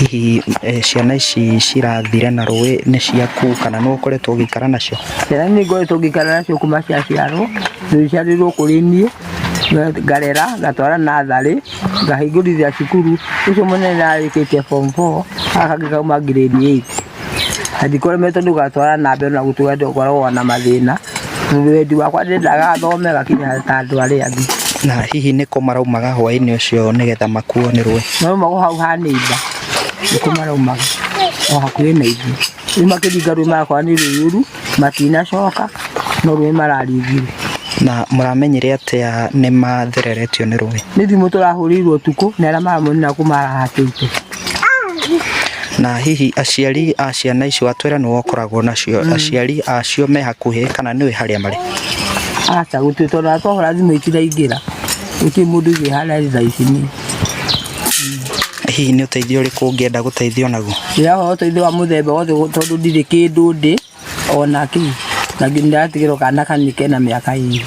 Hihi ciana ici cirathire na rũĩ nĩ ciaku kana nĩ ũkoretwo ũgĩikara nacio? Ciana nĩ ngoretwo ngĩikara nacio kuma ciaciarwo, nĩciaciarĩirwo kũrĩ niĩ, ngarera, ngatwara natharĩ, ngahingũrithia cukuru, ũcio mũnene nĩ arĩkĩtie form 4, gaka kangĩ kauma grade 8. Na ndikũremetwo nĩ gũgatwara na mbere ona gũtuĩka ngoragwo na mathĩna, tondũ wendi wakwa ndendaga gathome gakinye ta andũ arĩa angĩ. Na hihi nĩkũ maraumaga hwaĩ-inĩ ũcio nĩgetha makuo nĩ rũĩ? Maraumaga o hau ha neighbour, nĩkuo maraumaga, o hakuhĩ na ithuĩ. Rĩu makĩringa rũĩ magakorwo nĩ rũiyũru, matinacoka, no rũĩ mararingire. Na mũramenyire atĩa nĩ mathereretio nĩ rũĩ? Nĩ thimũ tũrahũrĩirwo ũtukũ nĩ arĩa maramonire kũu marahatĩte. Na hihi aciari a ciana icio watwĩra nĩwe ũkoragwo nacio, aciari acio me hakuhĩ kana nĩũĩ harĩa marĩ? Aca gũtirĩ tondũ ona twahũra thimũ itiraingĩra, gũtirĩ mũndũ ũĩ harĩa arĩ thaa ici niĩ. Hihi nĩ ũteithio ũrĩkũ ũngĩenda gũteithio naguo? Ndĩrahoya ũteithio wa mũthemba wothe tondũ ndirĩ kĩndũ ndĩ ona kĩ, na ndĩratigĩrwo kana kanini kena mĩaka ĩrĩ.